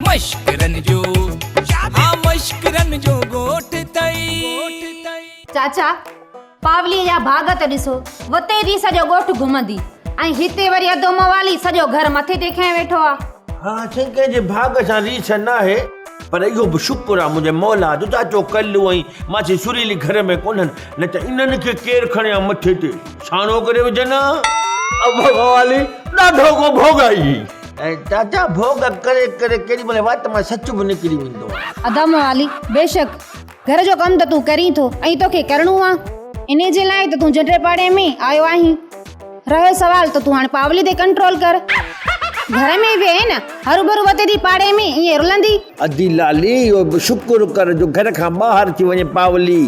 مشڪرن جو ها مشڪرن جو ڳوٺ اٿئي. چاچا، پاوليء جا ڀاڳ ته ڏسو، وتي ٿي سڄو ڳوٺ گهمندي ۽ هتي وري اڌو موالي سڄو گهر مٿي تي کنيو ويٺو آ. ها سائين ڪنهن جي ڀاڳ سان ريس ناهي پر اهو به شڪر آ منهنجي مولا جو چاچو ڪلو ۽ ماسي سريلي گهر ۾ ڪونهن نه ته انهن کي ڪير کڻي ها مٿي تي ساڻو ڪري وجهن ها. ابا موالي ڏاڍو ڪو ڀوڳائي. ۽ چاچا ڀوڳ ڪري ڪري ڪيڏي مهل وات مان سچ به نڪري ويندو آ. ادا موالي بيشڪ گهر جو ڪم ته تون ڪرين ٿو ۽ توکي ڪرڻو آ انهي جي لاء ته تون جهنڊي پاڙي ۾ آيو آهين. رهيو سوال ته تون هاڻي پاولي تي ڪنٽرول ڪر. گهر ۾ ويهه نه، هروڀرو وتي ٿي پاڙي ۾ ائين رلندي. ادي لالي، اهو به شڪر ڪر جو گهر کان ٻاهر ٿي وڃي پاولي.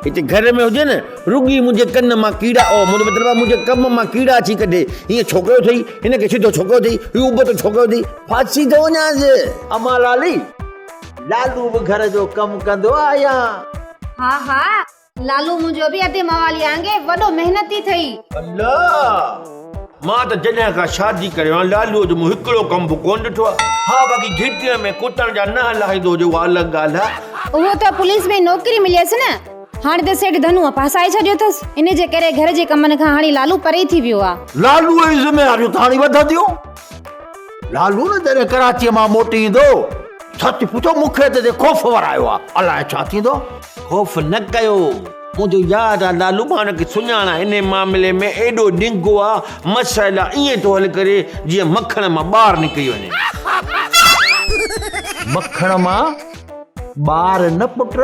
هتي گهر ۾ هجي نه، رڳي منهنجي ڪن مان ڪيڙا، او منهنجو مطلب آهي منهنجي ڪم مان ڪيڙا اچي ڪڍي. هيئن ڇو ڪيو اٿئي؟ هن کي سڌو ڇو ڪيو اٿئي؟ هي ابتو ڇو ڪيو اٿئي؟ ڦاسي ٿو وڃانس. امان لالي، لالو به گهر جو ڪم ڪندو آ يا؟ ها ها، لالو منهنجو به اڌ موالي آنگي وڏو محنتي ٿئي. الله! مان ته جڏهن کان شادي ڪري آيو آهيان لالوء جو مون هڪڙو ڪم به ڪونه ڏٺو آهي. ها باقي گهٽيء ۾ ڪتن جا ننهن لاهيندو هجي اها الڳ ڳالهه آهي. اهو ته پوليس ۾ نوڪري مليس نه. هاڻي ته سيٺ ڌنوء ڦاسائي ڇڏيو اٿس. ان جي ڪري گهر جي ڪمن کان هاڻي لالو پري ٿي ويو آهي. لالوء جون ذميواريون ته هاڻي وڌنديون. لالو نه جڏهن ڪراچيء مان موٽي ايندو، سچ پڇو مون کي ته خوف ورايو آ، الائي ڇا ٿيندو. خوف نه ڪيو، منهنجو يار آ لالو، مان هن کي سڃاڻان، انهي معاملي ۾ ايڏو ڏنگو آ، مسئلا ائين ٿو حل ڪري جيئن مکڻ مان ٻار نڪري وڃي. مکڻ مان ٻار نه پٽ،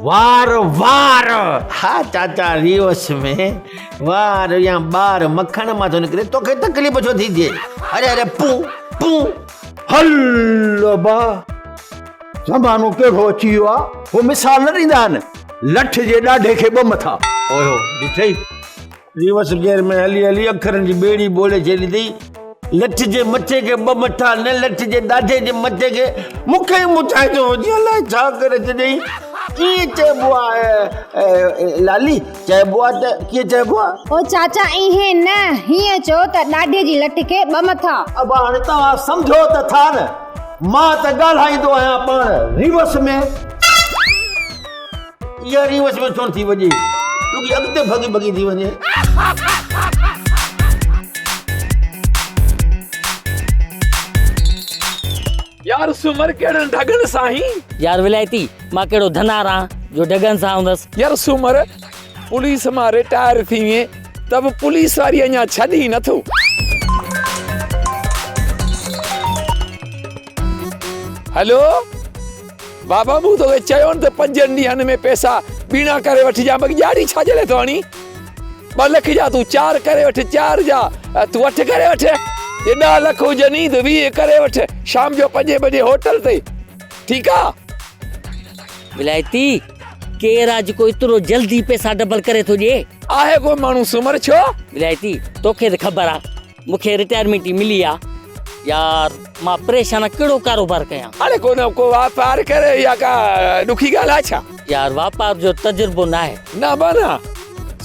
وار وار. ها چاچا ريوس ۾ وار يا ٻار مکڻ مان ٿو نڪري توکي تڪليف ڇو ٿي ٿئي؟ اري اري پون پون. هل ابا زمانو ڪهڙو اچي ويو آ، هو مثال نه ڏيندا آهن، لٺ جي ڏاڍي کي ٻه مٿا. اوهو ڏٺئي ريورس گيئر ۾ هلي هلي اکرن جي ٻيڙي ٻوڙي ڇڏي اٿئي. لٺ جي مٿي کي ٻه مٿا نه لٺ جي ڏاڍي جي مٿي کي مون کي ئي مٿائي ٿو وجهي الائي ڇا ڪري ڇڏيائين. ڪيئن چئبو آ لالي چئبو آ ته ڪيئن چئبو آ؟ او چاچا ائين نه هيئن چئو ته ڏاڍي جي لٺ کي ٻه مٿا. ابا هاڻي توهان سمجهو ته ٿا نه مان ته ڳالهائيندو آهيان پاڻ ريورس ۾. اها ريورس ۾ ڇو ٿي وڃي رڳي اڳتي ڀڳي ڀڳي ٿي وڃي. يار سومر ڪهڙن ڍڳن سان هين؟ يار ولايتي مان ڪهڙو ڌنار آهان جو ڍڳن سان هوندس. يار سومر پوليس مان رٽائر ٿي وئين ته به پوليس واري اڃا ڇڏين نٿو. هلو. بابا مون توکي چيو نه ته پنجن ڏينهن ۾ پئسا ٻيڻا ڪري وٺجان باقي ڄاڙي ڇا جي لاء ٿو هڻين؟ ٻه لک جا تون چار ڪري وٺ چار جا تون اٺ ڪري وٺ جي ڏهه لک هجني ته 20 ڪري وٺ شام جو پنجين بجي هوٽل تي ٺيڪ آ. ولايتي ڪير آ جيڪو ايترو جلدي پئسا ڊبل ڪري ٿو ڏئي؟ آهي ڪو ماڻهو سومر ڇو؟ ولايتي توکي ته خبر آ مون کي رٽائرمينٽ ئي ملي آ يار مان پريشان آ ڪهڙو ڪاروبار ڪيان. هاڻي ڪو نه ڪو واپار ڪر اها ڪا ڏکي ڳالهه آ ڇا؟ يار واپار جو تجربو ناهي. نه معنيٰ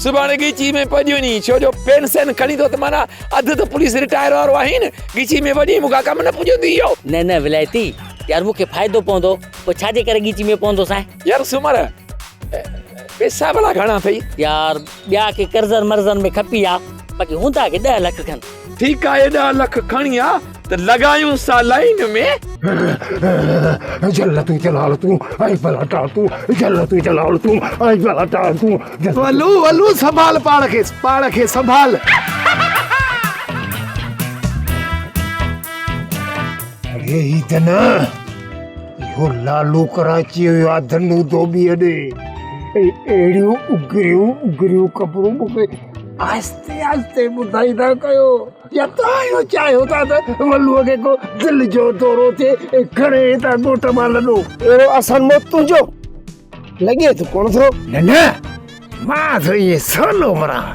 سڀاڻي ڳچي ۾ پڄي وڃي ڇو جو پينسن کڻي ٿو ته معنيٰ اڌ ته پوليس رٽائر وارو آهين ڳچي ۾ وڃي مون کان ڪم نه پڄندي اهو. نه نه ولايتي يار مون کي فائدو پوندو پوء ڇا جي ڪري ڳچي ۾ پوندو سائين. يار سومر پيسا ڀلا گهڻا اٿئي؟ يار ٻيا ڪي قرضن مرضن ۾ کپي آ باقي هوندا ڪي 10 لک کن. ٺيڪ آهي 10 لک کڻي آ ته لڳايون سا لائين ۾. جل تون جلال تون ۽ بلا ٽال تون جل تون جلال تون ۽ بلا ٽال تون. ولو ولو سنڀال پاڻ کي پاڻ کي سنڀال. اڙي عيدن اهو لالو ڪراچيء ويو آ ڌنو ڌوٻيء ڏي ۽ اهڙيون اگريون اگريون خبرون مون کي آهستي آهستي ٻڌائيندا ڪيو يا توهان اهو چاهيو ٿا ته ولوء کي ڪو دل جو دورو ٿئي ۽ کڻي هتان ڳوٺ مان لڏو. اهڙو آسان موت تنهنجو لڳي ته ڪونه ٿو. نه نه مان ٿو ائين سولو مران.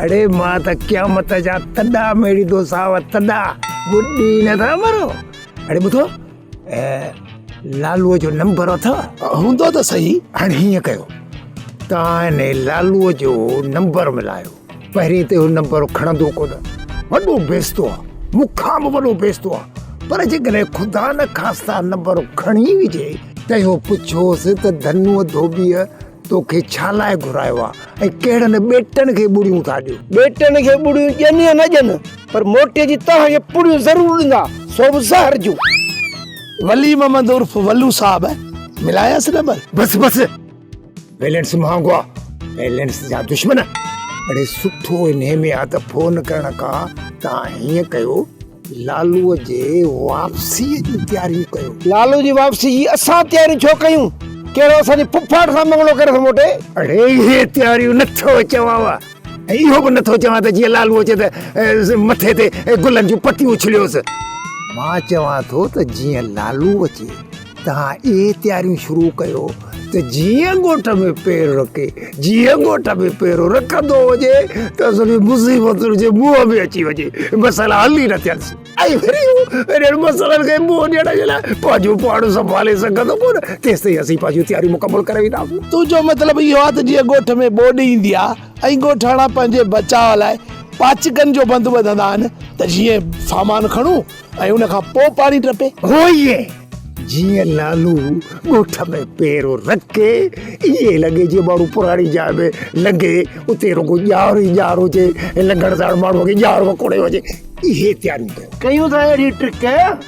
اڙي مان ته قيامت جا تڏا ميڙيندوسانو تڏا ٻڏي نه ٿا مرو. اڙي ٻڌو لالوء جو نمبر اٿو؟ هوندو ته سهي. هاڻي هيئن ڪيو توهان انهي لالوء جو نمبر ملايو. پهرين ته اهو نمبر کڻندو ڪونه. وڏو بيستو آ، مون کان به وڏو بيستو آ. پر جيڪڏهن خدا نه خواسته نمبر کڻي وجهي ته اهو پڇوس ته ڌنوء ڌوٻيء توکي ڇا لاء گهرايو آ ۽ ڪهڙن ٻيٽن کي ٻڙيون ٿا ڏيو؟ ٻيٽن کي ٻڙيون ڏين يا نه ڏين پر موٽي جي توهان کي پڙيون ضرور ڏيندا، سو به زهر جون. ولي محمد عرف ولو صاحب ملايس نمبر. بس بس بيلنس مهانگو آ بيلنس جا دشمن. اڙي سٺو انهي ۾ آ ته فون ڪرڻ کان توهان هيئن ڪيو لالوء جي واپسيء جون تياريون ڪيو. لالو جي واپسي جي اسان تياريون ڇو ڪيون؟ ڪهڙو اسان جي پڦاٽ سان مڱڻو ڪري ٿو موٽي؟ اڙي اهي تياريون نه ٿو چوانء ۽ اهو به نه ٿو چوان ته جيئن لالو اچي ته مٿي تي گلن جون پتيون اڇليوس. مان چوان ٿو ته جيئن لالو اچي توهان اهي تياريون شروع ڪيو ته جيئن ڳوٺ ۾ پير رکي، جيئن ڳوٺ ۾ پير رکندو هجي ته سڀني مصيبتن جي منهن ۾ اچي وڃي، مسئلا حل ئي نه ٿينس ۽ وري هو انهن مسئلن کي منهن ڏيڻ جي لاء پنهنجو پاڻ سنڀالي سگهندو ڪونه، تيستائين اسين پنهنجون تياريون مڪمل ڪري وينداسون. تنهنجو مطلب اهو آهي ته جيئن ڳوٺ ۾ ٻوڏ ايندي آهي ۽ ڳوٺاڻا پنهنجي بچاء لاء پاچڪن جو بند ٻڌندا آهن ته جيئن سامان کڻون ۽ ان کان پوء پاڻي ٽپي. هو ائين جيئن لالو ڳوٺ ۾ پير رکي، ائين لڳي جيئن ماڻهو پراڻي جاء ۾ لنگهي، اتي رڳو ڄار ئي ڄار هجي ۽ لنگهڻ ساڻ ماڻهوء کي ڄار وڪوڙي وڃي. اهي تياريون ڪيو. ڪيون ٿا اهڙي ٽرڪ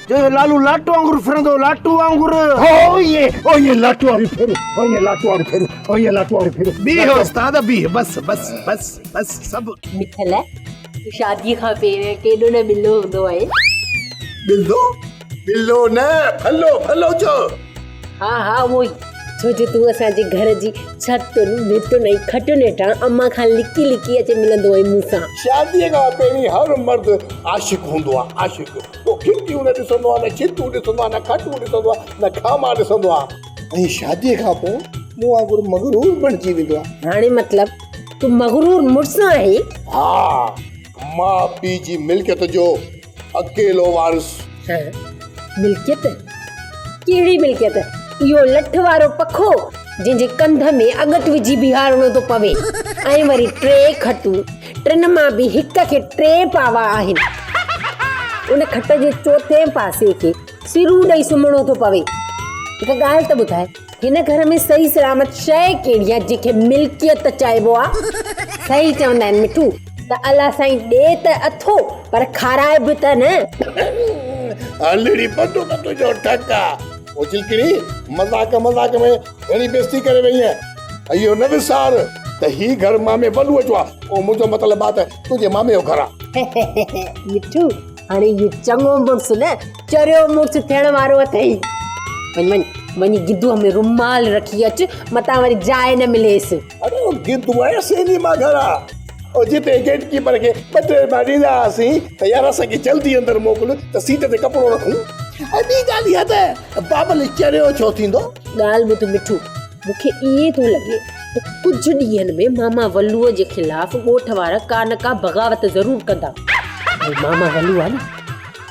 جو اهو لالو لاٽو وانگر ڦرندو، لاٽو وانگر. هو ائين، هو ائين لاٽو واري ڦر، هو ائين لاٽو واري ڦر، هو ائين لاٽو واري ڦر. بيهه استاد بيهه، بس بس بس بس سڀ. مٺل، تون شاديء کان پهرين ڪيڏو نه ٻلو هوندو هئين. ٻلو؟ ٻلو نه، ڦلو، ڦلو چئو. ها ها اهو ئي، ڇو جو تون اسان جي گهر جي ڇتن، ڀتن ۽ کٽن هيٺان امان کان لڪي لڪي اچي ملندو هئين مون سان. شاديء کان پهرين هر مرد عاشق هوندو آهي، عاشق. پوء کڙڪيون نه ڏسندو آهي، نه ڇتون ڏسندو آهي، نه کٽون ڏسندو آهي، نه کاما ڏسندو آهي. ۽ شاديء کان پوء مون وانگر مغرور بڻجي ويندو آهي. هاڻي مطلب تون مغرور مڙس آهين؟ ها، ماء پيء جي ملڪيت جو اڪيلو وارث. ها، ملڪيت؟ ڪهڙي ملڪيت؟ اهو لٺ وارو پکو جنهن جي ڪنڌ ۾ اڳٽ وجهي بيهارڻو ٿو پوي ۽ وري ٽي کٽون، ٽن مان به هڪ کي ٽي پاوا آهن. ان کٽ جي چوٿين پاسي کي سرون ڏئي سمهڻو ٿو پوي. هڪ ڳالهه ته ٻڌاء، هن گهر ۾ صحيح سلامت شيء ڪهڙي آهي جنهن کي ملڪيت چئبو آهي؟ صحيح چوندا آهن مٺو ته الله سائين ڏي ته اٿو پر کارائي به ته نه. هلڙي پٽو ته تنهنجو ٺڪ آ. او چلڪڻي مذاق مذاق ۾ گهڻي بيستي ڪري وئينء. اهو نه وسار ته هي گهر مامي ولوء جو آ. او منهنجو مطلب آ ته تنهنجي مامي جو گهر آ. مٺو هاڻي اهو چڱو مڙس نه چريو مڙس ٿيڻ وارو اٿئي. وڃ وڃ وڃي گدوء ۾ رومال رکي اچ متان وري جاء نه مليس. اڙي اهو گدو آهي يا سئنيما گهر آ؟ او جتي گيٽ ڪيپر کي ٻه ٽي رپيا ڏيندا هئاسين ته يار اسان کي جلدي اندر موڪل ته سيٽ تي ڪپڙو رکون. ۽ ٻي ڳالهه اها ته بابل چريو ڇو ٿيندو؟ ڳالهه ٻڌ مٺو، مون کي ائين ٿو لڳي ته ڪجهه ڏينهن ۾ ماما ولوء جي خلاف ڳوٺ وارا ڪا نه ڪا بغاوت ضرور ڪندا. ۽ ماما ولو آ نه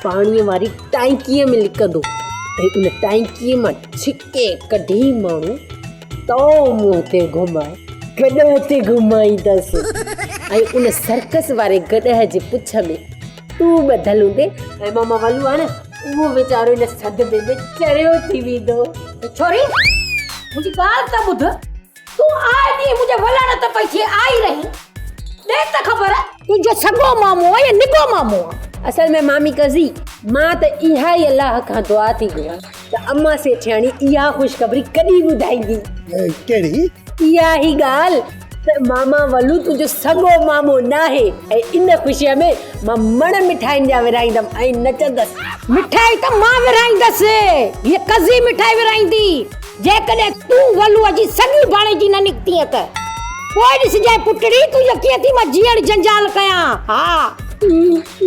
پاڻيء واري ٽانڪيء ۾ لڪندو ۽ ان ٽانڪيء مان ڇڪي ڪڍي ماڻهو تو منهن تي گهمائي گڏهه تي گهمائيندس ۽ ان سرڪس واري گڏهه جي پڇ ۾ تون ٻڌل هوندين ۽ ماما ولو آ نه اهو ويچارو ان صدمي ۾ چريو ٿي ويندو. ڇوري منهنجي ڳالهه ته ٻڌ، تون آئي ڏينهن منهنجي ولڻ ته پئي ٿئي آئي رهين، ڏي ته خبر. تنهنجو سڳو مامو آ يا نگو مامو آ؟ اصل ۾ مامي قضي مان ته اها ئي الله کان دعا ٿي گهران ته اما سيٺياڻي اها خوشخبري ڪڏهن ٻڌائيندي. ڪهڙي؟ اها ئي ڳالهه ته ماما ولو تنهنجو سڳو مامو ناهي ۽ ان خوشيء ۾ مان مڻ مٺاين جا ورهائيندم ۽ نچندس. مٺائي ته مان ورهائيندس، هيء قضي مٺائي ورهائيندي، جيڪڏهن تون ولوء جي سڳي ڀاڻيجي نه نڪتينء ته پوء ڏسجانء پٽڙي تنهنجو ڪيئن ٿي مان جيئڻ جنجال ڪيان. ها.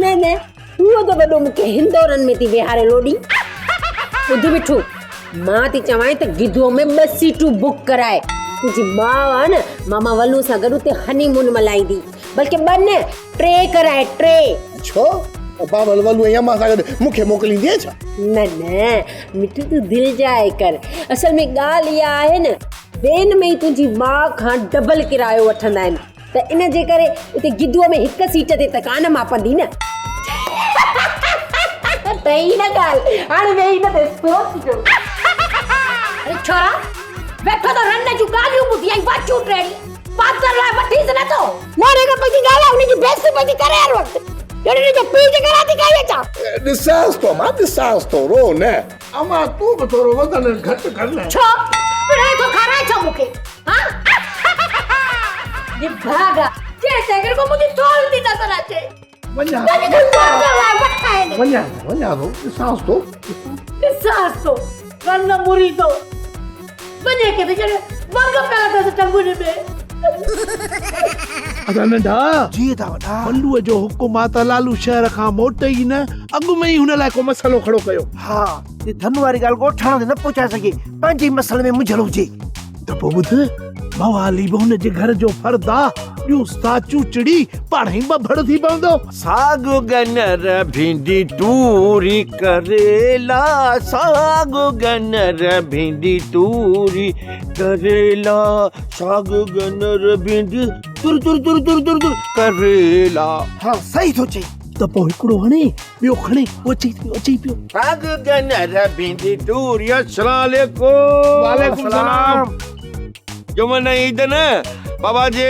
نه نه هوء ته وڏو مون کي هندورن ۾ ٿي ويهاري لوڏي. ٻڌ مٺو، مان ٿي چوانء ته گدوء ۾ ٻه سيٽون بڪ ڪراء. تنهنجي ماء آ نه، ماما ولوء سان گڏ اتي هني مون ملهائيندي. بلڪه ٻه نه، ٽي ڪراء، ٽي. ڇو؟ بابل ولو ۽ امان سان گڏ مون کي موڪليندينء ڇا؟ نه نه، مٺو تون دلجاء ڪر. اصل ۾ ڳالهه اها آهي نه، وين ۾ ئي تنهنجي ماء کان ڊبل ڪرايو وٺندا آهن. ته ان جي ڪري اتي گدوء ۾ هڪ سيٽ تي ته ڪانه ماپندي نه. ٺهي نه ڳالهه، هاڻي ويهي نه تي سوچجو. اڙي ڇورا، ويٺو ٿو رن جون ڳالهيون ٻڌي ۽ واچون ٽيڙي، پادر لاء وٺيس نه ٿو. مون کان پئي ٿي ڳالهائي، ان جي بيعزتي پئي ٿي ڪري هر وقت. ڄڻ ان جو پيء جي گهران ٿي کائي اچان. ڏسانس ٿو مان ڏسانس ٿو، رو نه. امان تون به ٿورو وزن گهٽ ڪر نه. ڇو؟ پڙهائي ٿو کارائي ڇو مون کي؟ ها؟ نڀاڳا، جنهن تنهن کي رڳو منهنجي ٿولهه ٿي نظر اچي. وڃان وڃان وڃان ٿو، ڏسانس ٿو. ڏسانس ٿو، رن مريدو. وڃي ڪٿي ڄڻ وڳ پيل اٿس ٽنگن ۾. ادا ننڍا! جي ادا وڏا! ولوء جو حڪم آ ته لالو شهر کان موٽ ئي نه، اڳ ۾ ئي هن لاء ڪو مسئلو کڙو ڪيو. ها، جي ڌن واري ڳالهه ڳوٺاڻن تي نه پهچائي سگهي، پنهنجي ئي مسئلي ۾ منجهيل هجي. ته پوء ٻڌ، موالي به هن جي گهر جو فرد آ، ڏيونس ٿا چوچڙي، پاڻهي ٻڀڙ ٿي پوندو. ساڳ ڳنر ڀينڊي توري ڪريلا ساڳ ڳنر ڀينڊي توري ڪريلا ساڳ ڳنر ڀينڊي تر تر تر تر تر تر ڪريلا. ها صحيح ٿو چئين. ته پوء هڪڙو هڻي ٻيو کڻي اهو اچي پيو اچي پيو. ساڳ ڳنر ڀينڊي توري السلام عليڪم. وعليڪم السلام. جمعه عيد نه بابا جي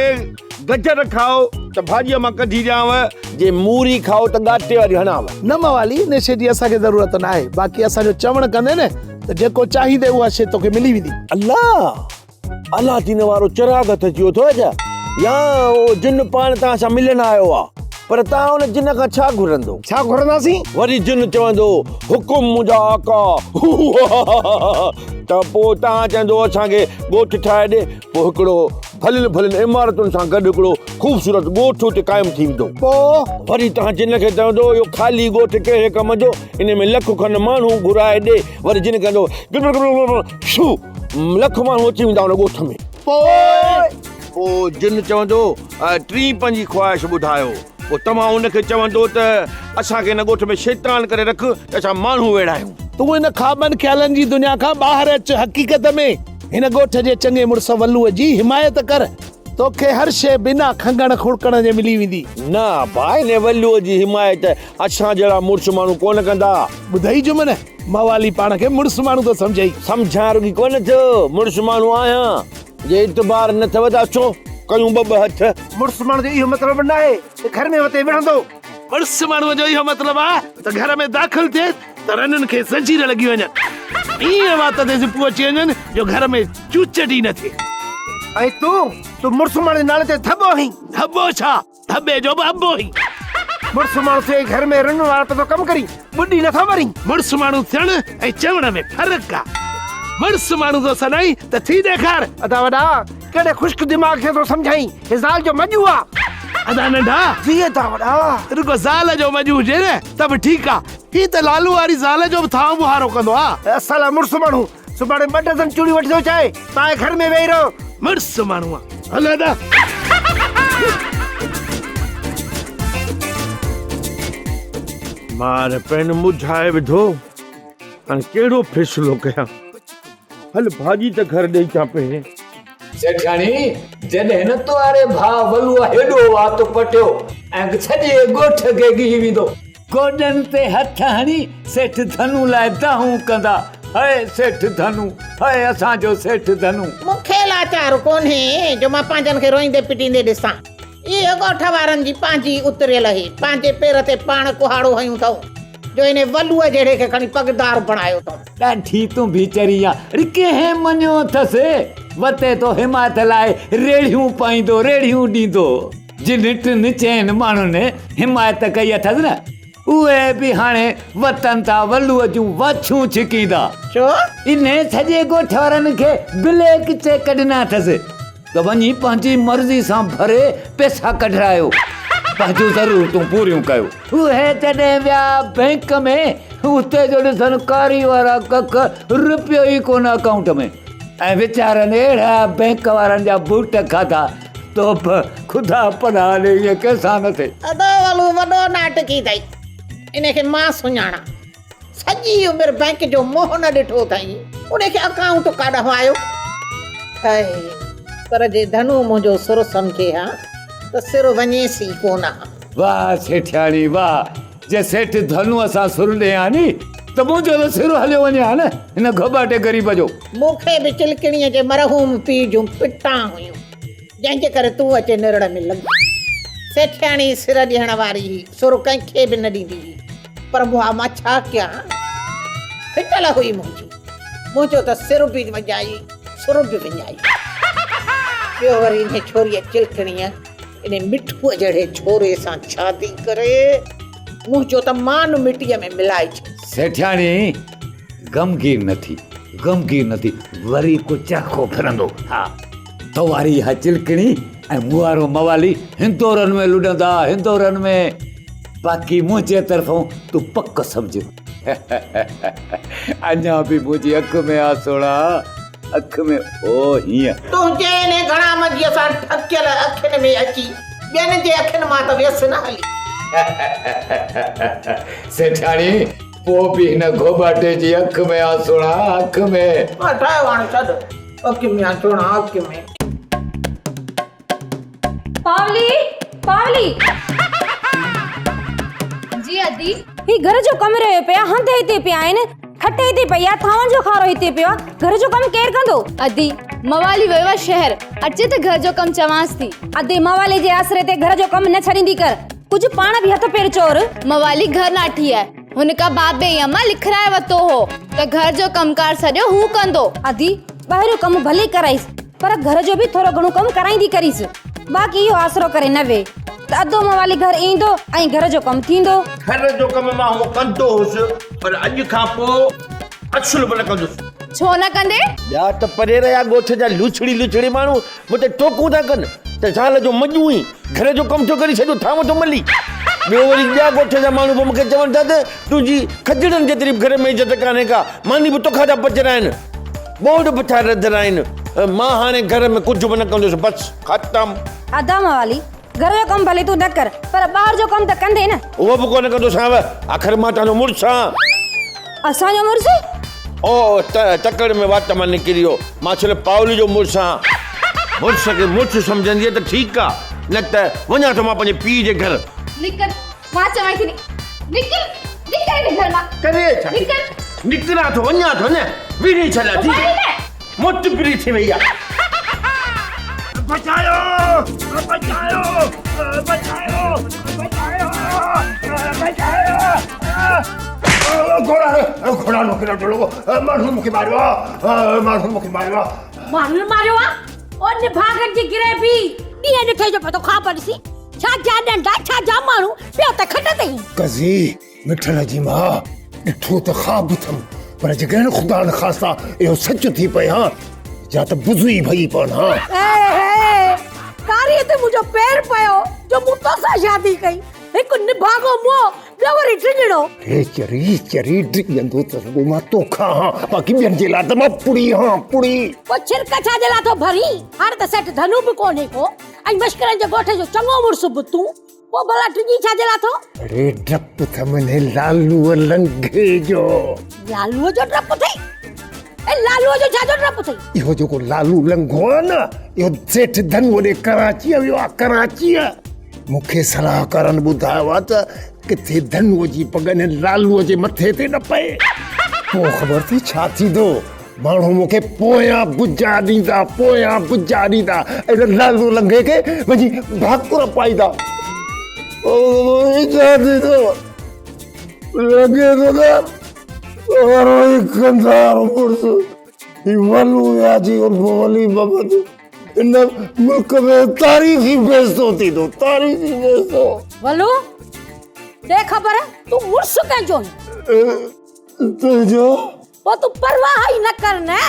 گجر کائو ته ڀاڄيء مان ڪڍي ڏيانو، جي موري کائو ته ڳاٽي واري هڻانو. نه موالي، ان شيء جي اسان کي ضرورت ناهي، باقي اسان جو چوڻ ڪندين نه ته جيڪو چاهيندين اها شيء توکي ملي ويندي. الله! الادين وارو چراغ هٿ اچي ويو اٿو ڇا؟ يا اهو جن پاڻ توهان سان ملڻ آيو آ؟ پر توهان ان جن کان ڇا گهرندو؟ ڇا گهرنداسين؟ وري جن چوندو، حڪم منهنجا آقا! ته پوء توهان چوندو اسان کي ڳوٺ ٺاهي ڏي. پوء هڪڙو ڀلين ڀلين عمارتن سان گڏ هڪڙو خوبصورت ڳوٺ اتي قائم ٿي ويندو. پوء وري توهان جن کي چوندو اهو خالي ڳوٺ ڪهڙي ڪم جو، ان ۾ لک کن ماڻهو گهرائي ڏي. وري جن ڪندو شو لک ماڻهو اچي ويندا ان ڳوٺ ۾. پوء جن چوندو ٽين پنهنجي خواهش ٻڌايو. پوء توهان ان کي چوندو ته اسان کي هن ڳوٺ ۾ شيطان ڪري رک ته اسان ماڻهو ويڙهايون. تون ان خوابن خيالن جي دنيا کان ٻاهر اچ، حقيقت ۾ هن ڳوٺ جي چڱي مڙس ولوء جي حمايت ڪر، توکي هر شيء بنا کنگهڻ کڙڪڻ جي ملي ويندي. نه ڀاء، هن ولوء جي حمايت اسان جهڙا مڙس ماڻهو ڪونه ڪندا. ٻڌئي جمن، موالي پاڻ کي مڙس ماڻهو ٿو سمجهئي. سمجهان رڳي ڪونه ٿيو، مڙس ماڻهو آهيان. جي اعتبار نه اٿئو ته اچو ڪيون ٻه ٻه هٿ. مڙس ماڻهو جو اهو مطلب ناهي ته گهر ۾ وتي وڙهندو. مڙس ماڻهوء جو اهو مطلب آهي ته گهر ۾ داخل ٿئي ته رنن کي زنجير لڳي وڃن. ائين وات تي زپون اچي وڃن جو گهر ۾ چوچٽ ئي نه ٿئي. ۽ تون، تون مڙس ماڻهو جي نالي تي ڌٻو آهين. ڌٻو ڇا؟ ڌٻي جو به ابو آهين. مڙس ماڻهو ٿئي گهر ۾ رنن وارو پيو ٿو ڪم ڪرين، ٻڏي نٿو مرين. مڙس ماڻهو ٿيڻ ۽ چوڻ ۾ فرق آ. مڙس ماڻهو ٿو سڏائين ته ٿي ڏيکار. ادا وڏا، ڪهڙي خشڪ دماغ کي ٿو سمجهائين، هي زال جو مڄو آ. ادا ننڍا. جي ادا وڏا. رڳو زال جو مڄو هجي نه ته به ٺيڪ آ. هي ته لالو واري زال جو به ٿانء ٻوهارو ڪندو آ. اصل آ مڙس ماڻهو. سڀاڻي ٻه ڊزن چوڙيون وٺي ٿو چاهي، پائي گهر ۾ ويهي رهو. مڙس ماڻهو آ. هل ادا. مار پڻ مجهائي وڌو. هاڻي ڪهڙو فيصلو ڪيان. هل ڀاڄي ته گهر ڏئي اچان پهرين. سيٺياڻي، جڏهن نه توهاري ڀاء ولوء هيڏو وات پٽيو ۽ سڄي ڳوٺ کي ڳهي ويندو. گوڏن تي هٿ هڻي سيٺ ڌنو لاء دانهون ڪندا، هئي سيٺ ڌنو، هئي اسان جو سيٺ ڌنو. مون کي لاچار ڪونهي جو مان پنهنجن کي روئيندي پٽيندي ڏسان. اهو ڳوٺ وارن جي پنهنجي اتريل هي، پنهنجي پير تي پاڻ ڪهاڙو هنيون اٿئون، جو انهي ولوء جهڙي کي کڻي پڳدار بڻايو اٿئون. ڏاڍي تون به چري آن. اڙي ڪنهن مڃيو اٿس؟ وتي ٿو حمايت لاء ريڙهيون پائيندو، ريڙهيون ڏيندو. جن ٽن چئن ماڻهن حمايت ڪئي اٿس نه، اهي به هاڻي وتن ٿا ولوء جون واڇون ڇڪيندا. ڇو؟ انهي سڄي ڳوٺ وارن کي بليڪ چيڪ ڏنا اٿس ته وڃي پنهنجي مرضي سان ڀري پئسا ڪڍرايو، پنهنجون ضرورتون پوريون ڪيو. اهي جڏهن ويا بئنڪ ۾، اتي جو ڏسن ڪاري وارا ڪک، رپيو ئي ڪونه اڪائونٽ ۾. ۽ ويچارن اهڙا بئنڪ وارن جا بوٽ کاڌا. توبه خدا پناهه ڏي ائين ڪنهن سان نه ٿئي. ادو ولو وڏو ناٽڪي اٿئي ان کي مان سڃاڻان سڄي عمر بئنڪ جو منهن نه ڏٺو اٿئي ان کي اڪائونٽ ڪاڏانهن آيو هئي پر جي ڌنو منهنجو سر سمجهي ها ته سر وڃيس ئي ڪونه ها. واهه سيٺياڻي واهه. جي سيٺ ڌنوء سان سر ڏي ها ني ته منهنجو ته سر هليو وڃي ها نه هن گهوٻاٽي غريب جو. مون کي به چلڪڻيء جي مرحوم پيء جون پٽان هيون، جنهن جي ڪري تون اچي نرڙ ۾ لڳ. سيٺياڻي سر ڏيڻ واري هئي، سر ڪنهن کي به نه ڏيندي هئي، پر مئا مان ڇا ڪيان؟ ڦٽل هئي منهنجي. منهنجو ته سر به وڃائي، سر به وڃائي. ٻيو وري انهيء ڇوريء چلڪڻيء انهي مٺوء جهڙي ڇوري سان شادي ڪري منهنجو ته مان مٽيء ۾ ملائي ڇڏيو. سيٺياڻي غمگين نه ٿي، غمگين نه ٿي، وري ڪو چرخو ڦرندو. ها، تو واري اها چلڪڻي ۽ مون وارو موالي هندورن ۾ لڏندا، هندورن ۾. باقي منهنجي طرفون تون پڪ سمجهه. اڃا به منهنجي اک ۾ آ سهڻا. اک ۾ او هيئن. تنهنجي انهي گهڻا منجيء سان ڍڪيل اکين ۾ اچي ٻين جي اکين مان ته ويس نه هلي. سيٺياڻي، پوء به هن گهوٻاٽي جي اک ۾ آ سهڻا، اک ۾. ها ٺاهيو هاڻي ڇڏ، اک ۾ آ سهڻا، اک ۾. پاولي! پاولي! جي ادي. هي گهر جو ڪم رهيو پيو آ، هنڌ هتي پيا آهن، کٽ هتي پئي آ، ٿانون جو کارو هتي پيو آ، گهر جو ڪم ڪير ڪندو؟ ادي، موالي ويو آ شهر، اچي ته گهر جو ڪم چوانس ٿي. ادي، موالي جي آسري تي گهر جو ڪم نه ڇڏيندي ڪر، ڪجهه پاڻ به هٿ پير چور. موالي گهر ناٺي آهي، هن کان بابي ۽ امان لکرائي ورتو هو ته گهر جو ڪم ڪار سڄو هو ڪندو. ادي، ٻاهريون ڪم ڀلي ڪرائيس، پر گهر جو به ٿورو گهڻو ڪم ڪرائيندي ڪريس. باقي اهو آسرو ڪري نه ويهه ته ادو موالي گهر ايندو ۽ گهر جو ڪم ٿيندو. گهر جو ڪم مان هونء ڪندو هوس، پر اڄ کان پوء اصل به نه ڪندس. ڇو نه ڪندين؟ ٻيا ته پري رهيا ڳوٺ جا لوڇڙي لوڇڙي ماڻهو مون تي ٽوڪون ٿا ڪن ته زال جو مڄون ئي گهر جو ڪم ٿو ڪري سڄو ٿانو ٿو ملي. ٻيو وري ٻيا ڳوٺ جا ماڻهو به مون کي چون ٿا ته تنهنجي کجڙن جيتري به گهر ۾ عزت ڪانهي ڪا، ماني به توکان ٿا پچرائين، ٻوڙ به ٿا رڌرائين. مان هاڻي گهر ۾ ڪجهه به نه ڪندس، بس ختم. ادا موالي، گهر جو ڪم ڀلي تون نه ڪر، پر ٻاهر جو ڪم ته ڪندين نه. اهو به ڪونه ڪندوسانو، آخر مان توهان جو مڙس آهيان. اسان جو مڙس؟ او تڪڙ ۾ وات مان نڪري ويو، مان صرف پائولي جو مڙس آهيان. مڙس کي مڙس سمجهندينء ته ٺيڪ آ، نه ته وڃان ٿو مان پنهنجي پيء جي گهر. نڪر، مان چوانء ٿي نڪر، نڪر هن گهر مان. ڪري ڇا؟ نڪر. نڪران ٿو، وڃان ٿو نه، ويڙهي ڇڏيان ٿي. متبري ٿي وئي آ. بچايو بچايو بچايو بچايو بچايو گهوڙا گهوڙا مون کي ڏاڍو لڳو ماڻهن مون کي ماريو آ ماڻهن مون کي ماريو آ ماڻهن ماريو آ او نڀاڳن جي گريبي ڏينهن ڏٺي جو پتو خواب ڏسي ڇا جا ڏنڊا ڇا جا ماڻهو پيو ته کٽ تي قضي مٺل جي ماء ڏٺو ته خواب اٿم پر جيڪڏهن خدا نخواسته اهو سچ ٿي پئي ها جا ته بز ئي ڀڄي پون ها. اي ڪاريء تي منهنجو پير پيو جو مون توسان شادي ڪئي. هڪ نڀاڳو موهه ٻيو وري ڊڄڻو. ري چري چري ڊڄندو ته رڳو مان توکان هان باقي ٻين جي لاء ته مان پڙي هان پڙي. پوء ڇرڪ ڇا جي لاء ٿو ڀرين؟ هاڻي ته سيٺ ڌنو به ڪونهي ڪو ۽ مشڪرن جي ڳوٺ جو چڱو مڙس به تون. پوء ڀلا ڊڄي ڇا جي لاء ٿو؟ اڙي ڊپ اٿم انهي لالوء لنگهي جو. لالوء جو ڊپ اٿئي؟ اي لالوء جو ڇا جو ڊپ اٿئي؟ اهو جيڪو لالو لنگهو آ نه، اهو سيٺ ڌنوء ڏي ڪراچيء ويو آ، ڪراچيء. مون کي صلاحڪارن ٻڌايو آ ته ڪٿي ڌنوء جي پڳ انهي لالوء جي مٿي تي نه پئي. پوء خبر اٿئي ڇا ٿيندو؟ ماڻهو مون کي پويان بجا ڏيندا، پويان بجا ڏيندا ۽ ان لالو لنگهي کي وڃي ڀاڪر پائيندا. ڇا ٿيندو؟ لڳي ٿو ته وارو ئي ڪنڌار مڙس هي ولو وياجي عرف ولي محمد هن ملڪ ۾ تاريخي فيصلو ٿيندو، تاريخي فيصلو. ولو، ڏي خبر تون مڙس ڪنهن جو آهين؟ تنهنجو. پوء تون پرواهه ئي نه ڪر نه،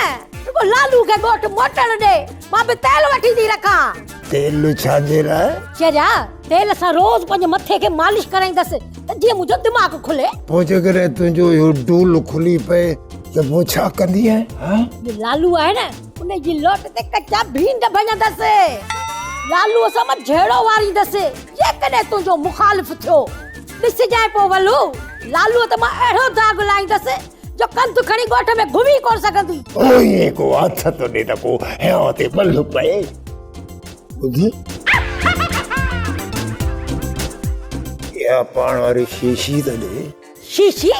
رڳو لالو کي ڳوٺ موٽڻ ڏي، مان به تيل وٺي ٿي رکان. تيل ڇا جي لاء؟ چريا، تيل سان روز پنهنجي مٿي کي مالش ڪرائيندس ته جيئن منهنجو دماغ کلي. پوء جيڪڏهن تنهنجو اهو ڊول کلي پئي ته پوء ڇا ڪندينء؟ ها؟ جو لالو آهي نه، ان جي لوٽ تي ڪچا ڀينڊ ڀڃندس. لالوء سان مان جهيڙو واريندس، جيڪڏهن تنهنجو مخالف ٿيو. ڏسجانء پوء ولو، لالوء ته مان اهڙو داغ لائيندس جو ڪنڌ کڻي ڳوٺ ۾ گهمي ڪونه سگهندي. اوئين ڪو آٿت ڏي ته ڪو هيانء تي ٻلهه پئي. ٻڌ. اها پاڻ واري شيشي ته ڏي. شيشي؟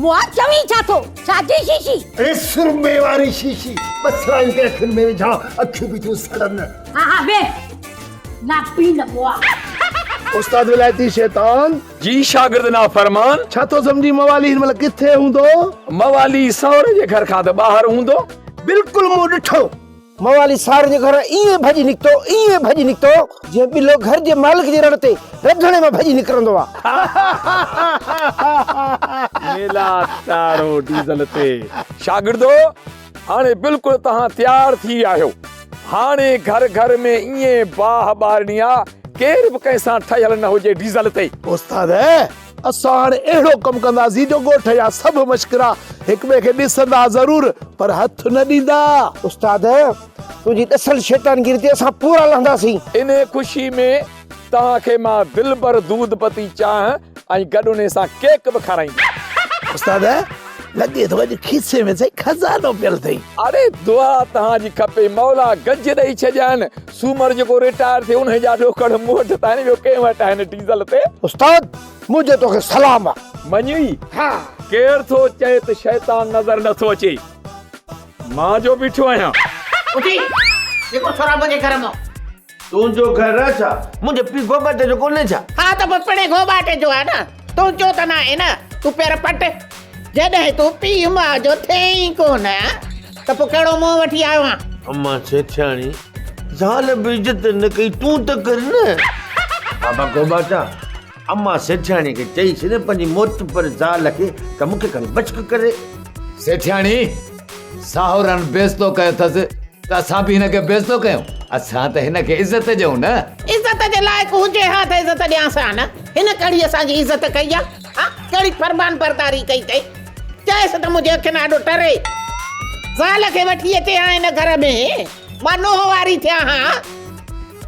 مئا چوين ڇا ٿو؟ ڇا جي شيشي؟ اڙي سرمي واري شيشي، ٻسرايون ڪي اکين ۾ وجهان، اکيون به ٿيون سڙن. ها ها ويهه، ناپين مئا. استاد ولايتي شيطان. جي شاگرد نافرمان. ڇا ٿو سمجهين موالي هن مهل ڪٿي هوندو؟ موالي ساهر جي گهر کان ته ٻاهر هوندو. بلڪل مون ڏٺو. موالي ساهر جي گهر ائين ڀڄي نڪتو، ائين ڀڄي نڪتو، جيئن ٻلو گهر جي مالڪ جي رڙ تي رڌڻي مان ڀڄي نڪرندو آ. ميلا چاڙهو ڊيزل تي. شاگردو! هاڻي بلڪل توهان تيار ٿي ويا آهيو. هاڻي گهر گهر ۾ ائين باهه ٻارڻي آ، ڪير به ڪنهن سان ٺهيل نه هجي ڊيزل تي. استاد! اسان هاڻي اهڙو ڪم ڪنداسين جو ڳوٺ جا سڀ مشڪرا هڪ ٻئي کي ڏسندا ضرور پر هٿ نه ڏيندا. استاد! تنهنجي ڏسل شيطانگيري تي اسان پورا لهنداسين. انهيء خوشي ۾ توهان کي مان دلبر دود پتي چانهه ۽ گڏ انهي سان ڪيڪ به کارائيندس. استاد! لڳي ٿو اڄ کيسي ۾ سائين خزانو پيل اٿئي. اڙي دعا توهان جي کپي مولا گنج ڏئي ڇڏيان. سومر جيڪو رٽائر ٿئي انهي جا ڏوڪڙ مون وٽ ته آهن ٻيو ڪنهن وٽ آهن ڊيزل تي. استاد! منهنجو توکي سلام آ. مڃيئي؟ ها. ڪير ٿو چئي ته شيطان نظر نٿو اچي. مان جو بيٺو آهيان. اٿي نڪر ڇورا منهنجي گهر مان. تنهنجو گهر آ ڇا؟ منهنجي پيء گهوٻاٽي جو ڪونهي ڇا؟ ها ته پوء پڻهين گهوٻاٽي جو آ نه، تنهنجو ته ناهي نه. تون پير پٽ، جڏهن تون پيء ماء جو ٿئين ئي ڪونه ته پوء ڪهڙو منهن وٺي آيو آن؟ امان سيٺياڻي، زال به عزت نه ڪئي، تون ته ڪر نه. بابا گهوٻاٽا، امان سيٺياڻي کي چئيس نه پنهنجي معتبر زال کي ته مون کي کڻي بشڪ ڪري. سيٺياڻي، ساهورن بيعزتو ڪيو اٿس ته اسان به هن کي بيعزتو ڪيون؟ اسان ته هن کي عزت ڏيون نه. عزت جي لائق هجي ها ته عزت ڏيانس ها نه. هن ڪهڙي اسان جي عزت ڪئي آ؟ ها ڪهڙي فرمانبرداري ڪئي اٿئي؟ چئيس ته منهنجي اکين آڏو ٽري. زال کي وٺي اچي ها هن گهر ۾، مان نوح واري ٿيان ها.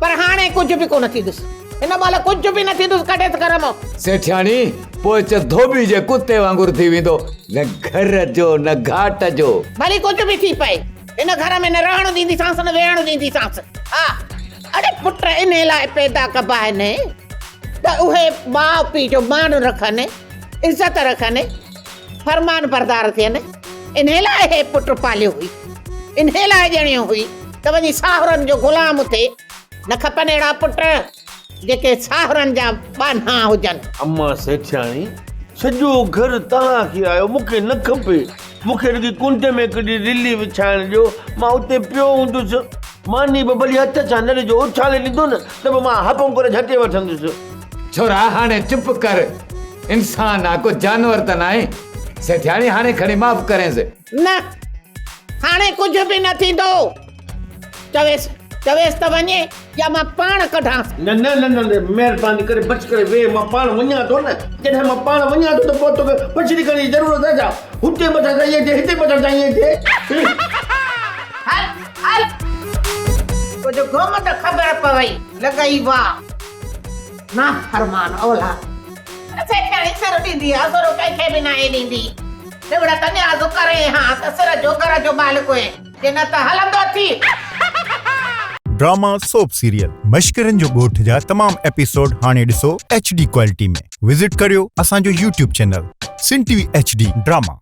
پر هاڻي ڪجهه به ڪونه ٿيندس. هن مهل ڪجهه به نه ٿيندس، ڪڍيس گهر مان. سيٺياڻي، پوء چه ڌوٻي جي ڪتي وانگر ٿي ويندو، نه گهر جو نه گهاٽ جو. ڀلي ڪجهه به ٿي پئي، هن گهر ۾ نه رهڻ ڏينديسانس نه ويهڻ ڏينديسانس. ها، اڙي پٽ انهي لاء پيدا ڪبا آهن ته اهي ماء پيء جو مان رکن، عزت رکن، فرمانبردار ٿين. انهي لاء هي پٽ پاليو هئي، انهي لاء ڄڻيو هئي ته وڃي ساهرن جو غلام ٿئي. نه کپن اهڙا پٽ جيڪي ساهرن جا ٻانها هجن. امان سيٺياڻي، سڄو گهر توهان کي آيو، مون کي نه کپي. مون کي رڳي ڪنڊ ۾ هڪڙي رلي وڇائڻ ڏيو، مان اتي پيو هوندس. ماني به ڀلي هٿ سان نه ڏجو، اڇالي ڏيندو نه ته به مان هپون ڪري جهٽي وٺندس. ڇورا هاڻي چپ ڪر، انسان آ ڪو جانور ته ناهي. سيٺياڻي هاڻي کڻي معاف ڪرينس. نه، هاڻي ڪجهه به نه ٿيندو. چويس، چويس ته وڃي يا مان پاڻ ڪڍانس. نه نه نه نه مهرباني ڪري بس ڪري ويهه مان پاڻ وڃان ٿو نه. جڏهن مان پاڻ وڃان ٿو ته پوء توکي پڇڙي ڪرڻ جي ضرورت آهي ڇا؟ هتي مٿان سائين اچي هتي مٿان سائين اچي. هل هل ڪجهه گهم ته خبر پوئي لڳئي واهه نافرمان اولاد. سيٺياڻي سر ڏيندي آ سر ڪنهن کي به ناهي ڏيندي. نوڙت نياز ڪرين ها ته سر جو گهر جو مالڪ هئين. جي نه ته هلندو ٿي. ڊراما سوپ سيريل مشڪرن جو ڳوٺ جا تمام ايپيسوڊ هاڻي ڏسو ايڇ ڊي ڪوالٽي ۾ وزٽ ڪريو اسان جو YouTube channel Sindh T V H D drama.